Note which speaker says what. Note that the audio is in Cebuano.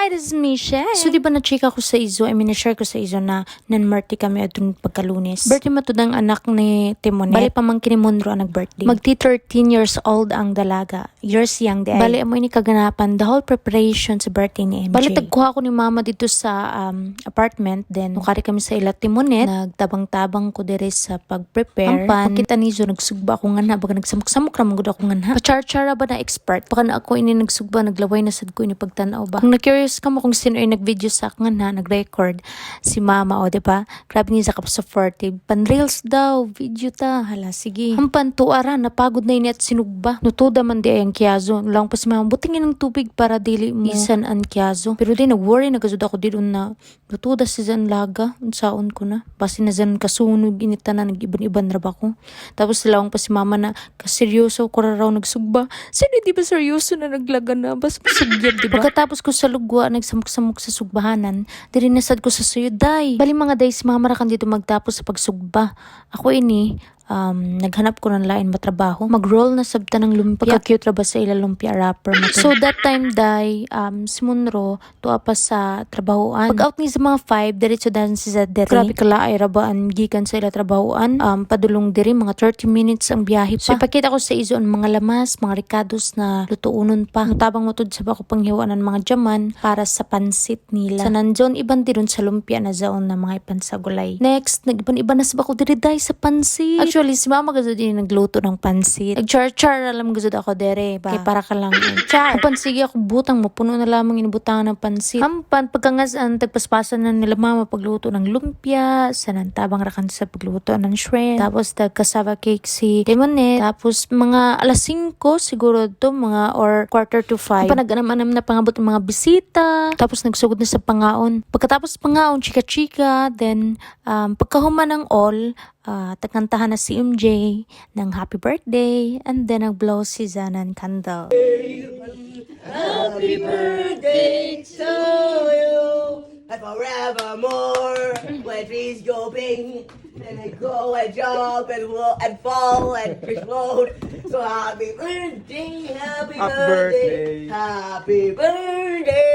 Speaker 1: Hi, this is Michelle. So, di ba na-chika ko sa izo, I mean, na-share ko sa izo na nan-birthday kami atong pagkalunes. Birthday matud ang anak ni Timonet. Bali, pamangkin ni Monroe ang nag-birthday. Magti 13 years old ang dalaga. Years young di ay. Bali, amo ini kaganapan, the whole preparation sa birthday ni MJ. Bali, tagkuha ko ni mama dito sa apartment. Then, nukari kami sa ila Timonet. Nagtabang-tabang ko dire sa pag-prepare. Ampan, pagkita ni Izo, nagsugba ako nga na. Baga nagsamok-samok ra man gud ako nga na. Pa-char-chara ba na expert? Baka na ako ini nagsugba, naglaway na sad ko ini pagtanaw ba. Kung na-curious ka mo kung sino ay nag-video sa nga na, nag-record, si mama, o, di ba? Grabe niya sa supportive. Pan-reels daw, video ta. Hala, sige. Hampan, tuara, napagod na ini at sinugba. Nutuda man di ay ang kiyazo. Lang pa si mama, butingin ng tubig para dili mo isan ang kiyazo. Pero di, nag-worry, nagasud ako di na nutuda si Zan laga. Unsaon ko na. Basi na Zan kasunog, inita na, nag-iban-iban ra ba ko. Tapos silawang pa si mama na, kaseryoso ko ra raw nagsugba. Sino di ba seryoso na naglaga na? Bas masugyab, di ba? Pagkatapos ko sa lugwa, nagsamok-samok sa sugbahanan, diri nasad ko sa suyod, day. Bali mga day, si mama ra kan dito magtapos sa pagsugba. Ako ini, naghanap ko ng lain matrabaho. Mag-roll na sabta ng lumpia. Pagka-cute ra ba sa ila lumpia wrapper. So that time, day, si Monroe, tuwa pa sa trabahoan. Pag out ni sa mga 5, diretso dan si Zadere. Grabe kalaay ra ba ang gikan sa ila trabahoan. Padulong diri, mga 30 minutes ang biyahe pa. So ipakita ko sa izo ang mga lamas, mga rikados na lutuunon pa. Tabang mo sa ako panghiwa ng mga jaman para sa pansit nila. Sa nandyon, iban din sa lumpia na zaon na mga ipansagulay. Next, nag-iban-iban na sa bako diri day sa pansit. Actually, si mama gazud din nagluto ng pansit. Nag-char-char alam gazud ako dere ba. Kay para ka lang eh. Char. Hampan sige ako butang mo puno na lamang inibutangan ng pansit. Hampan pagkangas-an tagpaspasan na nila mama pagluto ng lumpia, sa tabang rakan sa pagluto ng shrimp. Tapos tag cassava cake si Demonet. Tapos mga alas 5 siguro to mga or 4:45. Hampan nag-anam-anam na pangabot ng mga bisita. Tapos nagsugod na sa pangaon. Pagkatapos pangaon, chika-chika. Then pagkahuman ng all, tagkantahan na si MJ ng happy birthday and then nag-blow si Zanan candle.
Speaker 2: Happy birthday to you and forevermore. When trees go bing, and they go and jump and roll and fall and explode. So happy birthday, happy
Speaker 3: Happy
Speaker 2: birthday,
Speaker 3: birthday.
Speaker 2: Happy birthday.